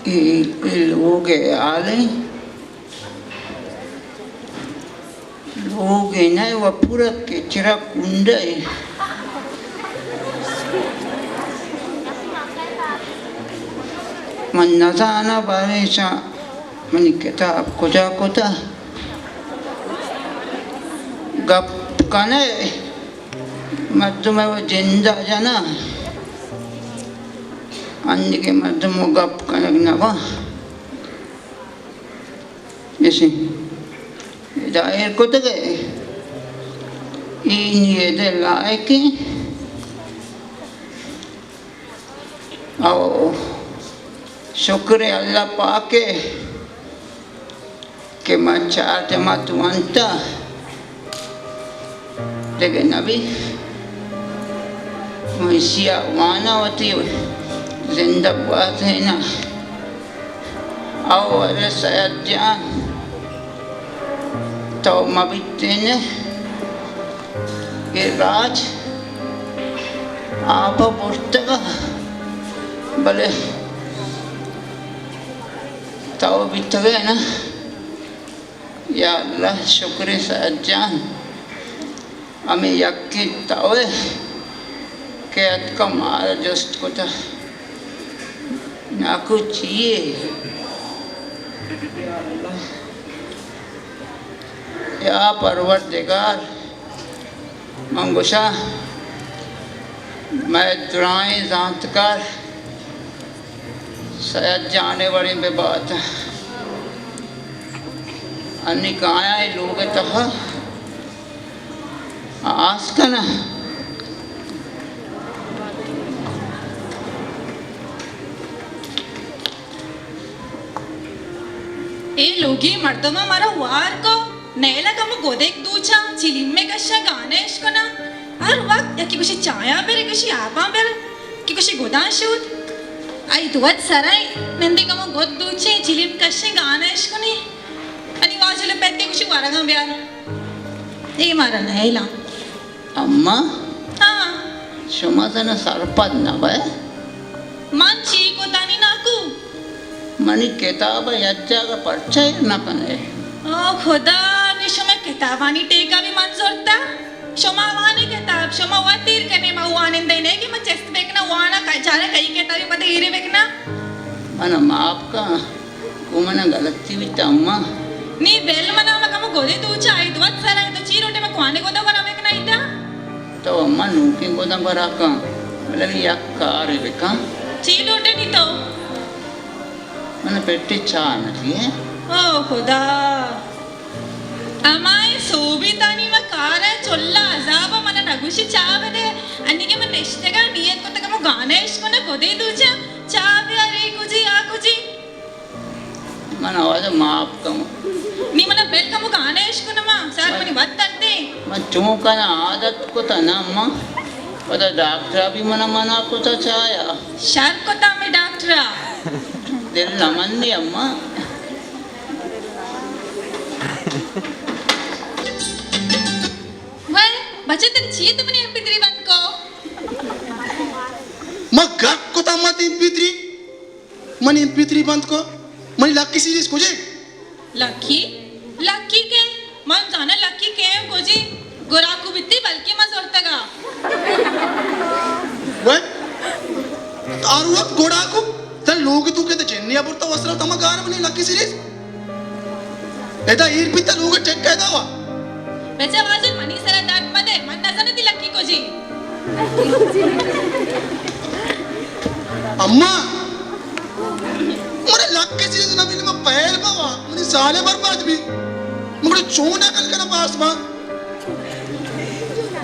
اے، اے لوگ ءِ حال ایں۔ لوگ ءَ نہ و پورا کچرا کنڈا ایں۔ من نزاناں باریں ایشاں منی کتاب کجا کتا۔ گپ کنے مردم ءَ جندا جنا، انگہ مردم ءَ گپ کنگ نہ باں۔ ایشی ادا ایر کتگ ءَ، اے نیت ءِ لائق ایں۔ او شکر اللہ پاک ءَ کہ ما چار جماعت وانتا، دگہ نبی۔ من ایشی ءَ واناں، وتی زند ءَ گوازیناں۔ او ارے سید جان، تو مہ بیتین ئے، اے راج آپ ءَ برتگ ءَ، بلے تو بیتگ ئے نا۔ یا اللہ، شکریں سید جان، ہمے یکیں تو ئے کہ اتکا مارا جست کتا، ناکو چی ئے؟ یا اللہ، یا پروردگار، من گوشاں، مئے درائیں زانتکار سید جان ءِ وڑیں بہ بات۔ انی کایاں اے لوگ ءِ تہا آس کناں۔ اے لوگی مردماں مارا وار کو، نیلا کمو گدیک دوچاں، چلیم ءَ کشاں، گانا اشکناں۔ ہر وقت یکے گوشی چایاں بر، گوشی آپاں بر، کہ گوشی گداں شود۔ آئی تو وت سرائیں، نندے کمو گد دوچیں، چلیم کشیں، گانا اشکنیں۔ انی واجل پت کے گوشی ورگاں بیار۔ اے مارا نیلا۔ اماں، ہاں۔ شما زاناں سرپد نہ بئے؟ من چی کتانی ناکو؟ منی کتاب ءَ یک جاگہ پرچہ ایر نہ کن ئے؟ او خدا، نی شمئے کتابانی ٹیکہ بھی من زرتا؟ شما وان ئے کتاب، شما وت ایر کن ئے، ما وانندہ نہ کہ ما چست بکناں، وانا کا-، چارا کئی کتابی پتہ ایرے بکناں۔ من معاف کن۔ گوں من ءَ غلطی بیت اماں۔ نی بل من ءَ، من کمو گدے دوچاں، آئی تو وت سرائیں، تو چی لوٹ ئے من کوانیں گداں گورا بکناں ایدا؟ تو اماں نوکیں گداں گورا کن، بلے یک کارے بکن۔ چی لوٹ ئے نی تو؟ من ءَ پٹے چاہ نہ دیئے۔ او خدا! ہمائیں سوبی تانی ما کار ءَ چلا عذاب ءَ، من ءَ نگوشی چاہ بدے، انی کہ من نشتگاں نیت کتگ کمو گانا اشکناں، گدے دوچاں، چاہ بیار، اے کجی، آ کجی۔ من ءَ واجہ معاف کن۔ نی من ءَ بل کمو گانا اشکناں، ما سر منی وت درد ایں۔ من چون کناں، عادت کتا نا اماں۔ پدا ڈاکٹر ءَ بھی من ءَ منع کتا چایا۔ شر کتا ہمے ڈاکٹر ءَ۔ دل نہ منی اماں۔ وے بچے، ترا چی تو منی ایم پی تھری بند کو؟ ما گپ کتا مت ایم پی تھری۔ منی ایم پی تھری بند کو، منی لکی سیریز کجے؟ لکی؟ لکی کے؟ من زاناں لکی کے کجی؟ گڑاکو بیتی بلکیں من زرتگا۔ وے؟ آروت گڑاکو؟ ترا لوگ تو کہ جنیا برتا وسرا تما گار منی لکی سیریز؟ ادا ایر بیتا لوگ ٹک ادا وا۔ بچہ واجہ منی سرا درد مدے، من نزاناں تی لکی کجی۔ اماں، من لکی چیز نہ ملی، من پہل بوا، منی سالے برباد بی۔ من گڑا چون عقل کناں پاس باں؟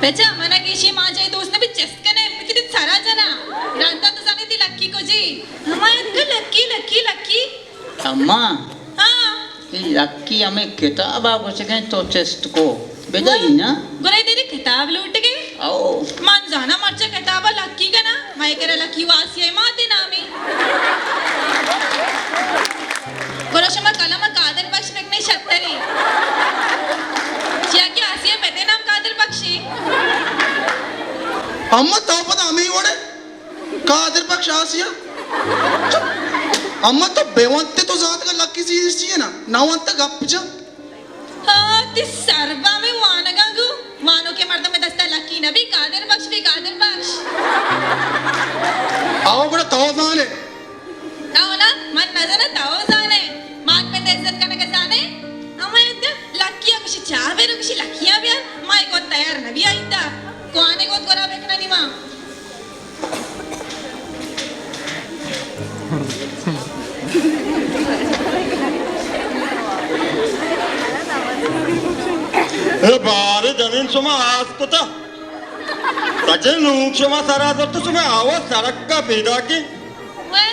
بچہ، من گیشی ماں جائے دوست نہ بی چست کنے، مجھے سرا جنا۔ رندا تو زانی تی لکی کجی۔ ہما یک لکی، لکی، لکی۔ اماں۔ ہاں۔ اے لکی ہمے کتاب ءَ گوشگ ءَ تو چست کو۔ بدئی نا؟ گڑا اے دگہ کتاب لوٹگ ئے؟ او۔ من زاناں مرچی کتاب ءَ لکی کناں، مئے کرا لکی و آسیہ ءِ مات ءِ نام ایں۔ گڑا شما قلم ءَ قادر بخش بکنے شتریں۔ چیا کہ آسیہ ءِ پت ءِ نام قادر بخش ایں۔ اماں تو پدا ہمے وڑے؟ قادر بخش آسیہ۔ چپ۔ اما تو بے وانتے تو زانتگا لکی سیریز چی ہے نا؟ نہ وانتا گپ جا۔ ہاں، تی سربا میں وانگا گو۔ وانو کے مردم دستا لکی نبی، قادر بخش بھی قادر بخش۔ آو گڑا تو زانے۔ تو نا، من نزاناں تو زانے۔ مان پہ عزت کنگ زانے۔ اما لکی گوشی چاہ بیرو، گوشی لکیاں بیار۔ ما کو تیار نبی آئیتا۔ کوانے کو گورا بکننی ما۔ اے بارے جنین شما آس کتا۔ سجن لوگ شما سرا زرت، شما آواز سڑکا پیدا کی۔ وے،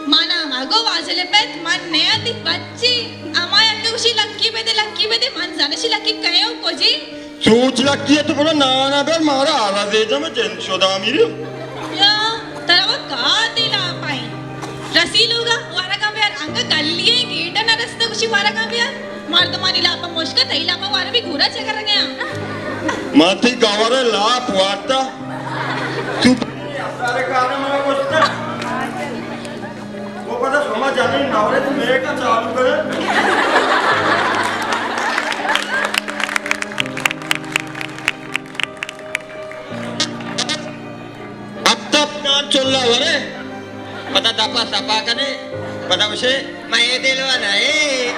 مانا مگو واجل پت، من نیاتی بچی۔ اما یک گوشی لکی بدے، لکی بدے، من زانشی لکی کئے و کجی؟ سوچ لکی ات گڑا نانا بر مارا آوازے جم جند شدا میری۔ یا، ترا وہ کا دلا پائیں؟ رسی لوگا وارگا بیار، انگا گلی گیٹ نہ رستا گوشی وارگا بیار۔ مردمانی لاپا مشکا، تئی لاپا وارا بھی گورا چکر گیا۔ ما تی گورا لاپ وارتا۔ تو سارے کارا منا گوشتا۔ وہ پتا شما جنین نورے تو میرے کا چالو کرے۔ اب تب نان چلا ورے۔ پتا دپا سپا کنے۔ پتا گوشے، مئے دلوا نئے۔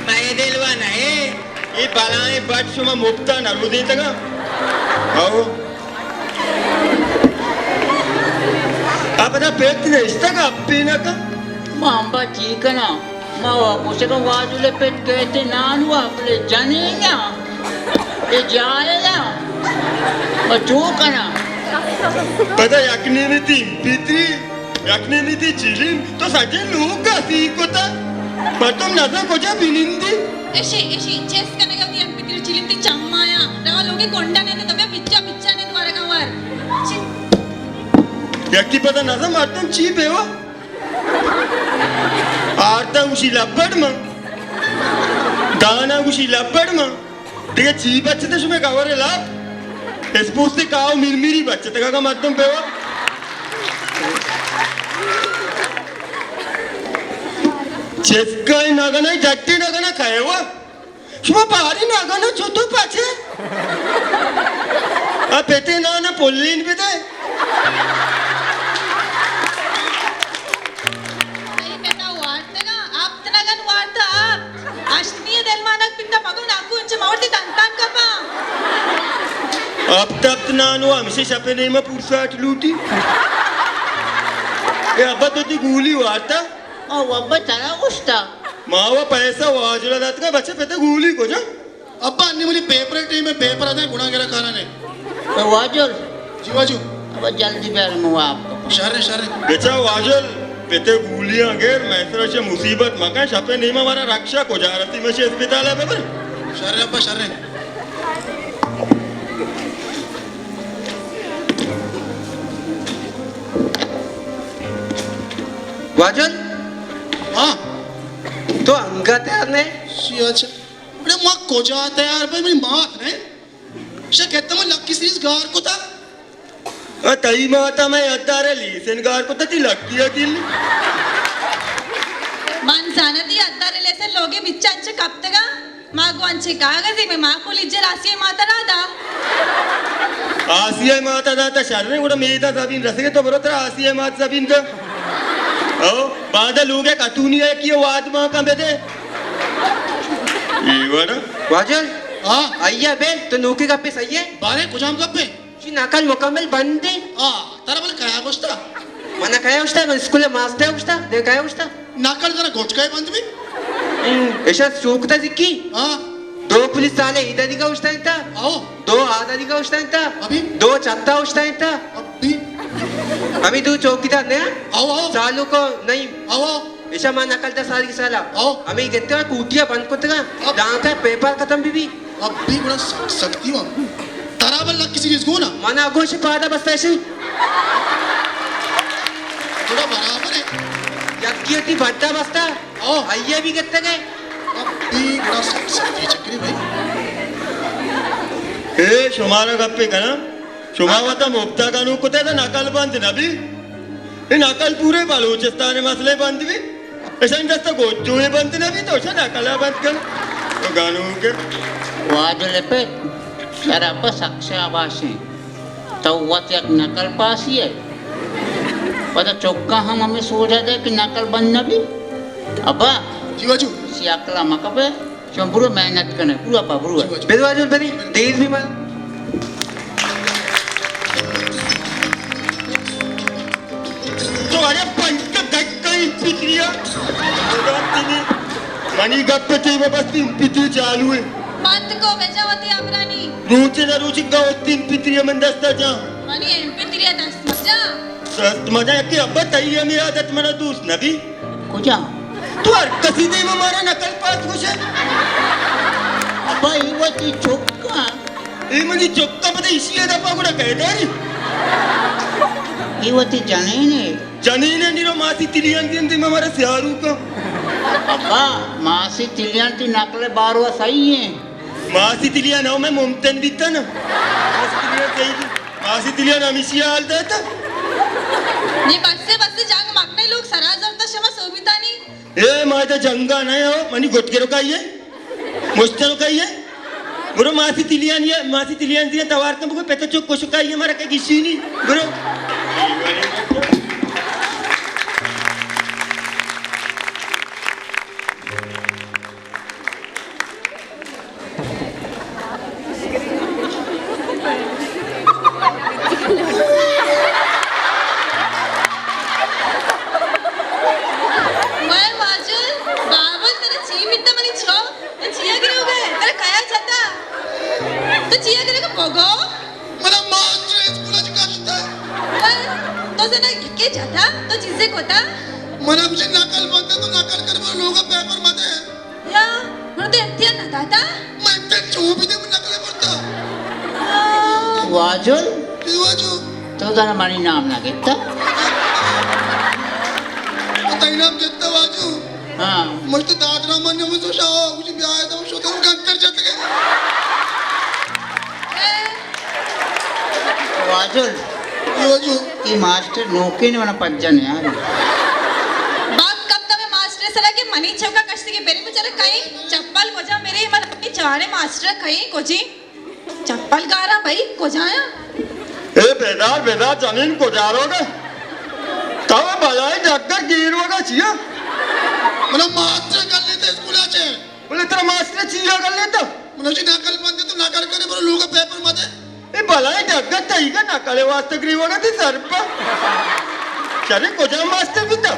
مئے دلوا نئے۔ اے بلائیں بٹ شما مپتا نہ رودینتگا؟ او۔ آ پدا پت نشتگ اپی نہ کن۔ ما امبا چی کناں؟ ما وا گوشگا واجل پت کہتے نانوا بلے جنینا۔ اے جاہلا۔ ما چو کناں؟ پدا یک نیمتی پیتری۔ یک نیمی تی چیلیم، تو سجے لوگ گسی کتا۔ مردم نزا کجا بنندی؟ اشی، اشی، چست کنگا وتی ایم پی تھری چیلیم تی چمایا۔ روا لوگے گونڈا نے تو بیا بچا بچا نے دوارگا وار۔ چی؟ یکی پدا نزا مردم چی بیوا؟ آرتا گوشی لبڑ ما۔ دانا گوشی لبڑ ما۔ دگہ چی بچتہ شمے گورے لاپ؟ اسپوستے کاو میر میری بچتہ، اگا مردم پہ وا۔ چسکائی نگنا، جٹی نگنا کھائے وا۔ شما باری نگنا چوتو پچے۔ آ پتے نانا پلین بدے۔ تئی پتا وارتگا، ہپت نگن وارتا ہپت۔ اشتنی دلمانک پتا مگو ناکو انچ مورتی دنتان کپا۔ ہپت ہپت نانو ہمشی شپے نیمہ پورساٹ لوٹی۔ اے ابا تو تی گولی وارتا؟ او ابا ترا گوشتا۔ ما و پیسہ واجلا داتگا بچے پتا گولی کجا؟ ابا، انی منی پیپر ءِ ٹیم ءَ، پیپر ءَ دئے گناہگار ءَ کاراں نے۔ اے واجل۔ جی واجو۔ ابا جلدی بیا، من واب کپاں۔ شر ایں، شر ایں۔ بچا واجل، پتے گولیاں گر، مئے سرا چہ مصیبت مکن، شپ ءِ نیم ءَ مارا رکشہ کجا رسی، مشے اسپتال ءَ ببر۔ شر ایں ابا، شر ایں۔ واجل؟ ہاں۔ تو انگت یار نے؟ شی اچھا۔ بڑے ما کجا تیار بئیں، منی مات نہ انت۔ شہ کہتا من لکی سیریز گار کتا۔ ءُ تئی مات ءَ مئے ادارے لیسن گار کتا، تی لکی ءَ کلی۔ من زاناں تی ادارے لیسن لوگے بچا انچہ کپتگا۔ ما گوں انچیں کاگزے مئے ماکو لیجر آسیہ مات ءَ را دا۔ آسیہ مات ءَ داتا شریں، گڑا میدا زبین رسگے تو برو ترا آسیہ مات زبین دا۔ او، باندا لوگے کتونی ءَ کی واد ما کن بدے۔ اے وڑا۔ واجل؟ ہاں؟ آئیا بل، تو نوکی گپے صحیح ہے؟ بارے کجام گپے؟ چی نقل مکمل بند ہے؟ آ، ترا بل کیا گوشتا؟ منا کیا گوشتا؟ من اسکول ماسٹر گوشتا، دے کیا گوشتا؟ نقل ترا گٹکا بند بھی؟ ایشا چوکتا زکی؟ ہاں۔ دو پولیس سالے ایدا دیگا اوشتائینتا۔ آؤ۔ دو آدا دیگا اوشتائینتا۔ ابھی؟ دو چتا اوشتائینتا۔ ابھی؟ ہمیں دو چوکیدار نیا؟ آؤ، آؤ۔ سالو کو نہیں۔ آؤ، آؤ۔ ایشا ما نقل دا ساری سالا۔ آؤ۔ ہمیں گتے کوٹیا بند کتگا۔ اب؟ دانکا پیپر ختم بھی بھی۔ ابھی بڑا سخت، سختی ہوا۔ ترا بل لکی سیریز گونا؟ منا گوش پادا بستا ایشی۔ گڑا برابر ہے۔ یکی تی بڈا بستا۔ او۔ آئیے بھی گتگ ہے۔ ابھی گڑا سخت، سختی چکری بھائی۔ اے شمارا گپے کنا؟ شما وتا مفتا گنوک کتے تا نقل بند نبی؟ اے نقل پورے بلوچستان ءِ مسئلہ بند بی۔ اشانی دست ءَ گوجو ءَ بند نہ بی تو اشاں نقل ءَ بند کن۔ تو گانوک ئے۔ واجل ءِ پت، شرپ ءَ سک شاباشیں۔ تو وت یک نقل پاسی ئے۔ پدا چکاں ہم ہمے سوجا دے کہ نقل بند نہ بی۔ ابا۔ جی واجو۔ سی عقل ءَ مکپے۔ شما برو محنت کنے، برو اپا، برو۔ جی واجو۔ بد واجو، بری، دیر بی مال۔ تو ارے پنچ کا دک کا ایم پی تھری آ۔ منی گپ تے بس ایم پی تھری چالو ہے۔ بند کو بجا وتی ابرانی۔ روچے نہ روچے گوت ایم پی تھری من دستا جا۔ منی ایم پی تھری دست مجا۔ دست مجا کہ ابا تئی ہمیں عادت منا دوست نبی۔ کجا؟ تو ہر کسی دیم ءَ مارا نقل پاس گوشے۔ ابا، اے وتی چکا۔ اے منی چکا پتہ ایشی ءَ دپا گڑا کئے داری؟ اے وتی جنین ئے۔ جنین ئے، نیرو ماسی تلیان دیم ءَ مارا سیارو کا۔ ابا، ماسی تلیان تی نقل باروا صحیح ہیں۔ ماسی تلیان ہو میں ممتن بیتا نا۔ ماسی تلیان صحیح دی۔ ماسی تلیان ہمیشی حال داتا۔ نی بس، بس، جنگ مکنے، لوگ سرا زرتا شما سوبیتانی۔ اے ما ادا جنگا نہ ہو، منی گٹ گرو کائیے، مشترو کائیے۔ برو ماسی تلیان یا، ماسی تلیان دیا توار کن بگو پتہ چک کشو کائیے مارا کہ گشینی۔ برو۔ وای واجل، بابل، ترا چی بیتا منی چو؟ تو چیا گریوگئے؟ ترا کیا جتا؟ تو چیا گریوگئے بگو؟ منا ماسٹر اسکول اچ کشتا۔ وای، تو زنا کے جتا؟ تو چیزے کتا؟ منا مجھے نقل بنتا تو نقل کر، پر لوگا پیپر مدے۔ یا، من تو امتحان نہ داتا؟ من امتحان چو بھی دے، من نقل برتا۔ آ۔ واجل؟ جی واجو۔ تو دانا منی نام نہ گتا؟ تو تئی نام گتا واجو؟ ہاں۔ مجھے داد رحمان نے مجھے شاہ، مجھے بیاہ دا شو تو گنتر جت گئے۔ اے۔ واجل۔ جی واجو۔ ای ماسٹر نوکین ونا پجن یار۔ بات کم تمے ماسٹر سرا کہ منی چوکا کشتی کے بری بچارے کہیں چپل کجا میرے من چارے ماسٹر کہیں کجی چپل گارا بھائی کجایا؟ اے بیدار، بیدار جنین کجا روگا؟ تو بلائی ڈگر گیروگا چیا؟ منا ماسٹر کر لیتے اسکول آچے۔ بولے ترا ماسٹر چیا کر لیتا؟ منا چی نقل بندے تو نقل کرے برو لوگا پیپر مدے۔ اے بلائی ڈگر تئیگا نقل واسطہ گریوگا تی سر پا۔ شرے کجا ماسٹر بیتا؟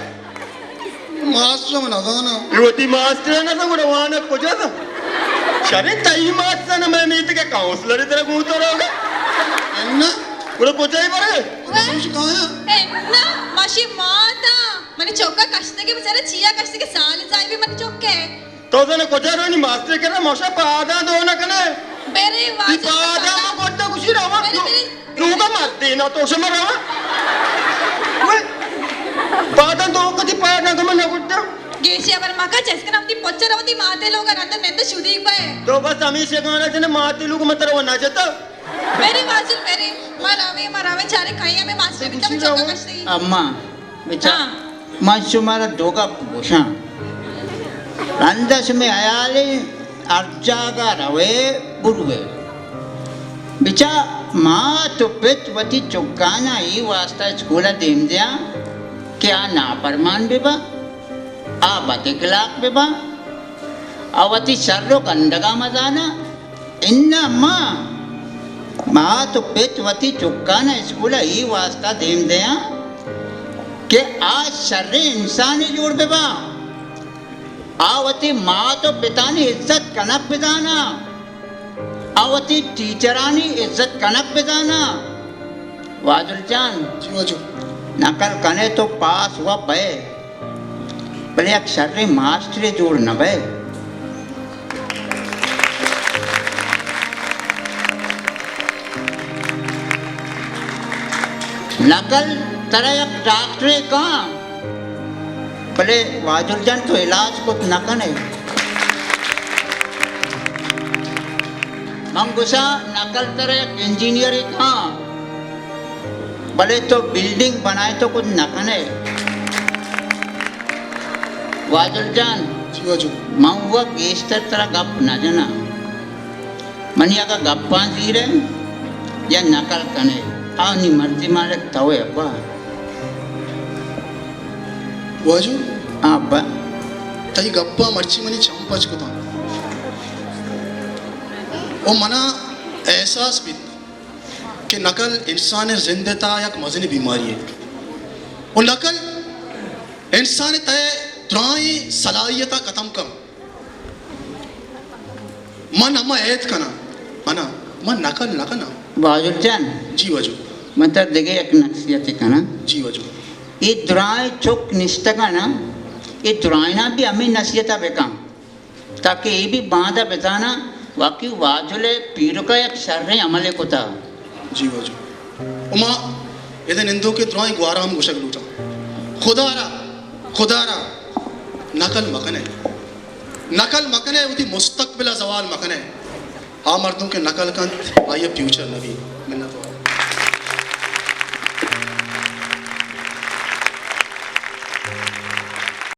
ماسٹر من نزاناں۔ اے وتی ماسٹر نزاناں، گڑا وانگ کجا زان؟ شریں تئی ماسٹر نہ، مئے میتگ ءِ کاؤنسلر ترا گوں تو روگا۔ اناں۔ گڑا کجا ئے برے؟ وش کایا؟ اناں، ماشی ماتا۔ منی چوکا کشتگے بچارا چیا کشتگے سال زائی بھی منی چوکے۔ تو زانے کجا روئے نی ماسٹر کرا ماشا پاداں دو نہ کنے۔ برے تی واجہ پاداں ما گوٹا گوشی رواں۔ برے، برے۔ لوگا مردے نا تو شما رواں۔ وے، پاداں دو کتی پاداں کم نہ گوٹا۔ گیشی ابر مکا چسکن ہم تی پچا رو تی ماتے لوگا رند نند شدی پے۔ تو بس ہمیشہ گانا جنے ماتے لوگ متر و نہ جتا۔ برے واجہ برے، ما روے، ما روے چارے کھائی ہمیں ماسٹر بیتا چوکا کشتی۔ اما۔ بچار، ہاں۔ من شمارا دو گپ گوشاں۔ رندا شمے حیالیں ہر جاگہ روے بروے۔ بچار، مات و پت وتی چکانا ای واسطہ اسکولا دیم دیاں کہ آ نافرمان ببا، آ بد اخلاق ببا، آ وتی شر و گندگا مزانا۔ اناں ما مات و پت وتی چکان ء اسکول ء اے واستا دیم دیاں کہ آ شریں انسانے جوڑ بہ باں، آ وتی مات و پتانی عزت کنگ بزاناں، آ وتی ٹیچرانی عزت کنگ بزاناں۔ واجل جان، جی واجو۔ نقل کنے تو پاس و بئے، بلے یک شریں ماسٹرے جوڑ نہ بئے۔ نقل ترا یک ڈاکٹرے کاں، بلے واجل جان تو علاج کت نہ کنے۔ من گوشاں نقل ترا یک انجینئرے کاں، بلے تو بلڈنگ بنائے تو کچھ نہ کنے۔ واجل جان، جی واجو۔ من وہ گیشتر ترا گپ نہ جنا۔ منی اگا گپاں زیرے یا نقل کنے، آ نی مرضی مالک توے ابا۔ واجو؟ ہاں ابا۔ تئی گپاں مرچی منی چم پچ کتاں۔ او منا احساس بیت کہ نقل انسان زند تا یک مزن بیماری ہے۔ او نقل انسان تئے درائیں صلاحیت ختم کن۔ من ہما عید کناں، منا، من نقل نہ کناں۔ واجل جان۔ جی واجو۔ من ترا دگہ یک نصیحت کناں۔ جی واجو۔ اے درائیں چک نشتگاں نا، اے درائنا بھی ہمیں نصیحت بکن، تاکہ اے بھی باندا بزانا واقعی واجل پیرکا یک شریں عمل کتا۔ جی واجو۔ اما ادا نندوکیں درائیں گوارا ہم گوشگ لوٹاں۔ خدا را، خدا را نقل مکنے۔ نقل مکنے، وتی مستقبل ء زوال مکنے۔ آ مردم کہ نقل کنت، آئی ء فیوچر نہ بیت۔